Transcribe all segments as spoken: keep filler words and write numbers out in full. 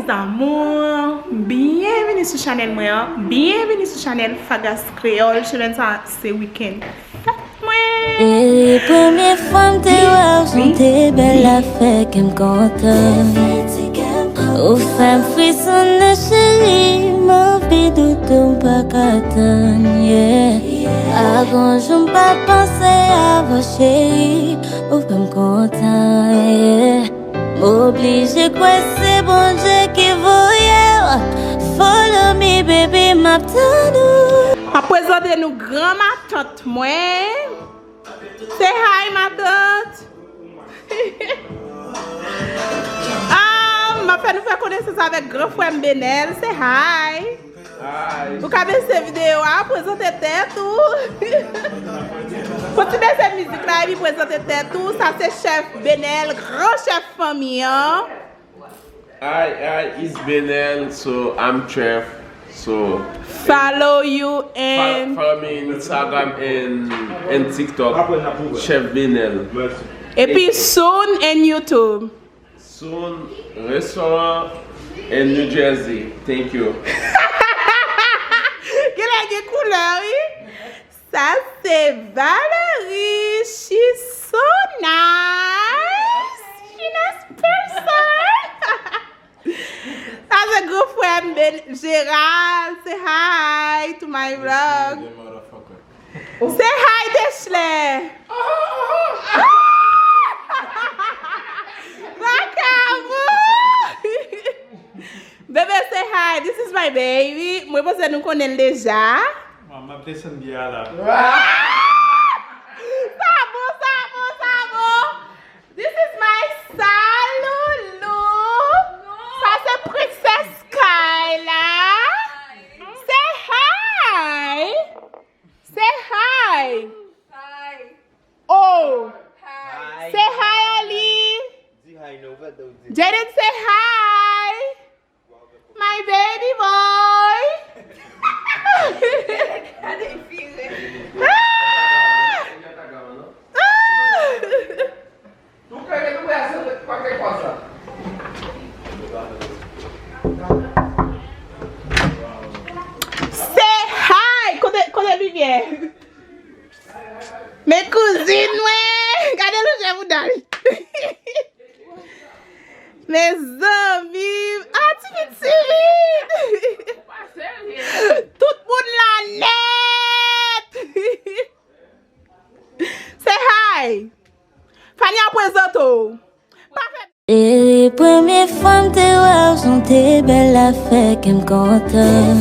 Mes amours, byenvini sou chanèl mwen an. Byenvini sou chanèl Fagas Kreyòl. Semèn sa se wikenn fèt mwen. E premye fwa m te wè w, se w te bèl, afè kè m kontan. Ou fè m frisone, cheri, m anvi doudou, m pa ka tann, yeah. Pa gon jou m pa panse avè w, cheri, ou fè m kontan, yeah. M oblije kwè se Bondye ki voye w. Follow me, baby, m ap tann ou. M ap prezante nou gran matant mwen. Say hi, matant. Ah, m ap fè nou fè konesans avèk gran frè m Benel. Say hi. Ou ka bese videyo a, prezante tèt ou. Fò ti bese mizik la, epi prezante tèt ou. Sa se chèf Benel, gran chèf fanmi an. Hi, hi, it's Benel, so I'm Chef. So follow you and follow me in Instagram and, and TikTok. Chef Benel. Epi soon and YouTube. Soon, restaurant in New Jersey. Thank you. Genlè gen koulè, wi. Sa se Valerie. She's so nice. She nice person. Sa se gran frè m, Gérald. Say hi to my vlog. Say hi, Teshley. Makabou. Bebe, say hi. This is my baby. Mwen panse nou konnen l deja. M ap desann biyè a la. Sa bon, sa bon, sa bon. This is my Saloulou. Sa se Princess Kayla. Say hi. Say hi. Oh. Say hi, Ali. Jaden, say hi. My baby boy. Ah! Ah! Say hi! Kote, kote limyè? Men kouzin mwen! Gade lonjè bouda li. Mezanmi! Ah, ti pitit! Tout moun la nèt! Say hi! Fania, prezante w. Pa fè. E premye fwa m te wè w, se w te bèl, afè kè m kontan.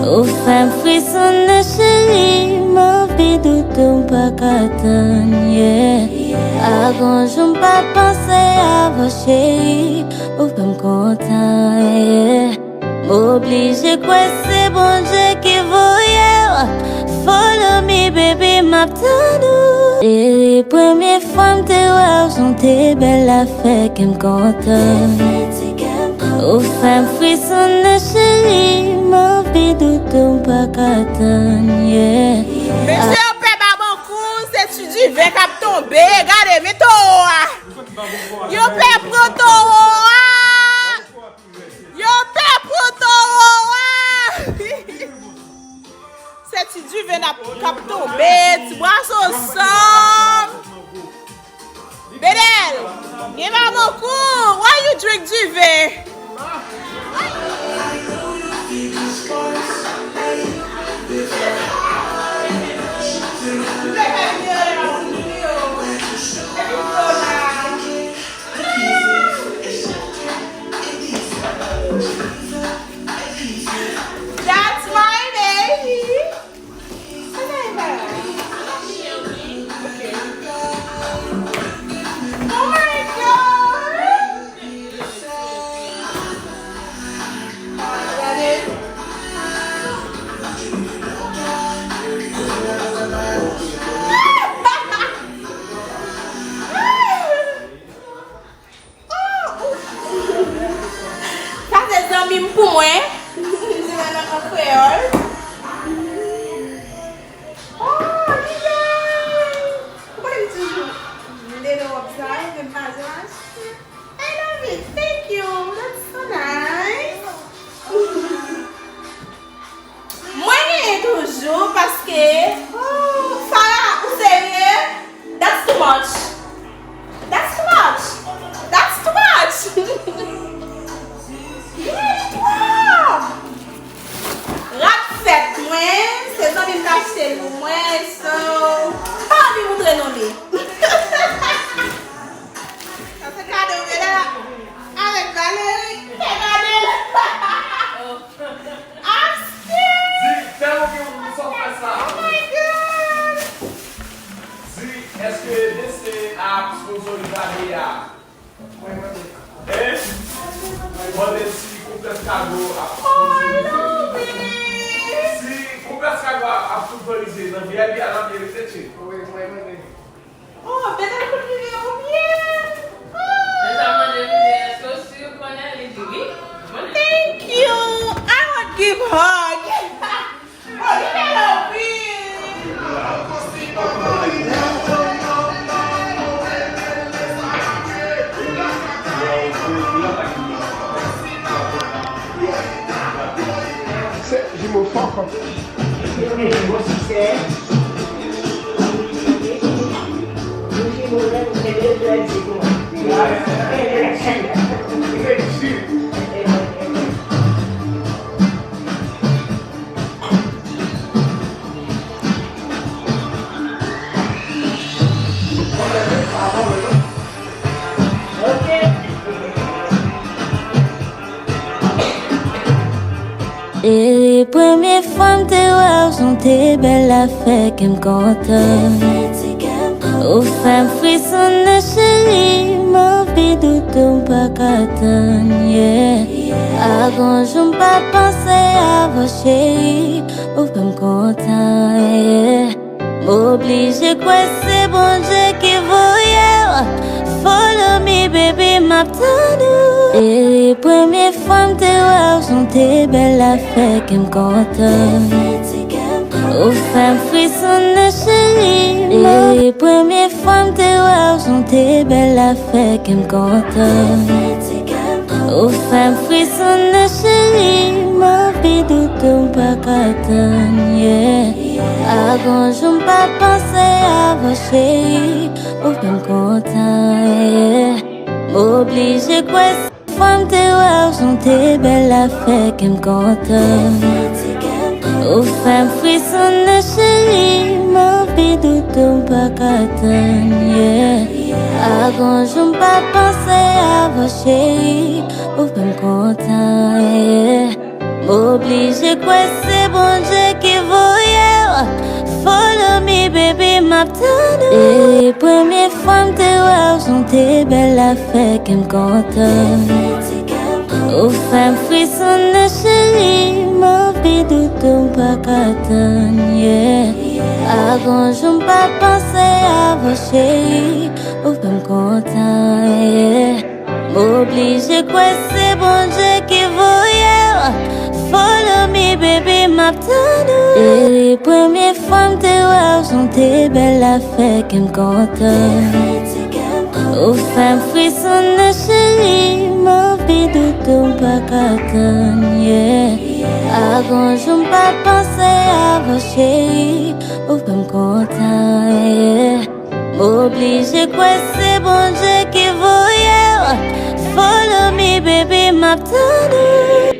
Ou fè m frisone, cheri, m anvi doudou, m pa ka tann, yeah. Pa gon jou m pa panse avè w, cheri, ou fè m kontan, yeah. M oblije kwè se Bondye ki voye w. Follow me, baby, m ap tann ou. Cheri, premye fwa m te wè w, se w te bèl, afè kè m kontan. Ou fè m frisone, cheri, m anvi doudou, m pa ka tann, yeah. Mesye yo pè Babankou, se ti diven k ap tonbe. Gade, men towo a. Yo pè pran towo a. Yo pè pran towo a. Se ti diven ap, k ap tonbe, ti bwason san. Benel, gen Babankou, why you drink diven? That's my baby. Oh my God. Sa se zanmi m pou mwen. M di mwen nan an kreyòl. Oh, Lizay! Ou konnen m toujou vle nan wòb sa, men m pa janm achte. I love it. Thank you. That's so Non, paske, oh, Farah, ou serye? That's too much. That's too much. That's too much. Li twòp. Rad fèt mwen, se zanmi m t achte l pou mwen, so, m pa anvi moutre non li. Sa se kado m la avèk Valerie. Fè gade l. I'm scared. Di, tèlman gen moun ki sot fè sa. Oh my God. Di, èske D C a sponsorize abye a? Hein? Mande si Konplèks Kago ap sponsorize. Si Konplèks Kago ap sponsorize nan V I P a, l ap byen rete, tchè. Oh, Bethel kout rive ou byen. Oh. Lè sa mande Vivian, èske w si w konnen? Li di wi. Thank you. I would give hug. Oh, li bèl anpil. Se jimo fò. Bon siksè. E premye fwa m te wè w, se yon te bèl afè, kè m kontan. Ou fè m frisonnen, cheri, m anvi doudou, m pa ka tann, yeah. Pa gon jou m pa t panse avè w, cheri, ou fè m kontan, yeah. M oblije kwè se Bondye ki voye w. Follow me, baby, m ap tann ou. E premye fwa m te wè w, se yon te bèl afè, kè m kontan. Ou fè m frisonnen, cheri. E premye fwa m te wè w, se yon te bèl afè, kè m kontan. Ou fè m frisonnen, cheri, m anvi doudou, m pa ka tann, yeah. Pa gon jou m pa t panse avè w, cheri, ou fè m kontan, yeah. M oblije kwè se fwa m te wè w, se yon te bèl afè, kè m kontan. Ou fè m frisonnen, cheri, m anvi doudou, m pa ka tann, yeah. Pa gon jou m pa t panse avè w, cheri, ou fè m kontan, yeah. M oblije kwè se Bondye ki voye w. Follow me, baby, m ap tann ou. E premye fwa m te wè w, se yon te bèl afè, kè m kontan. Ou fè m frisonnen, cheri, m anvi doudou, m pa ka tann, yeah. Pa gon jou m pa t panse avè w, cheri, ou fè m kontan, yeah. M oblije kwè se Bondye ki voye w. Follow me, baby, m ap tann ou. E premye fwa m te wè w, se yon te bèl afè, kè m kontan. Ou fè m frisonnen, cheri, m anvi doudou, m pa ka tann, yeah. Pa gon jou m pa t panse avè w, cheri, ou fè m kontan, yeah. M oblije kwè se Bondye ki voye w. Follow me, baby, m ap tann ou.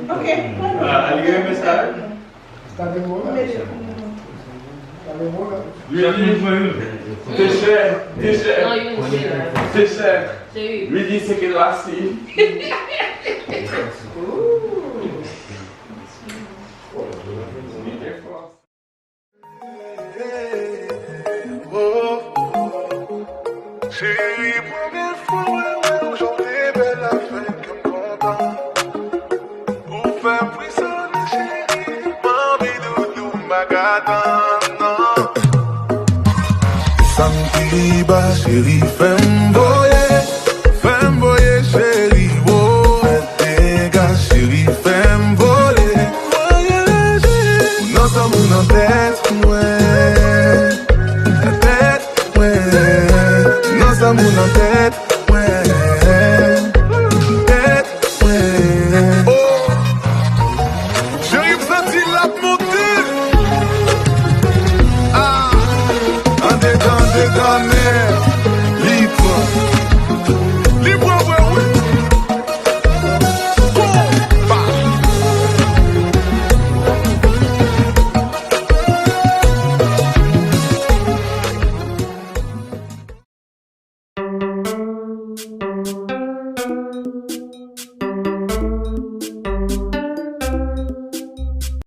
Ok. Li di, te chè, te chè, te chè. Li di, se ke la si. Cheri, premye fwa mwen wè w, jan w te bèl la fè kè m kontan. Ou fè m frisonnen, cheri, m anvi doudou, m pa ka tann, non. Sa m Cheri, fè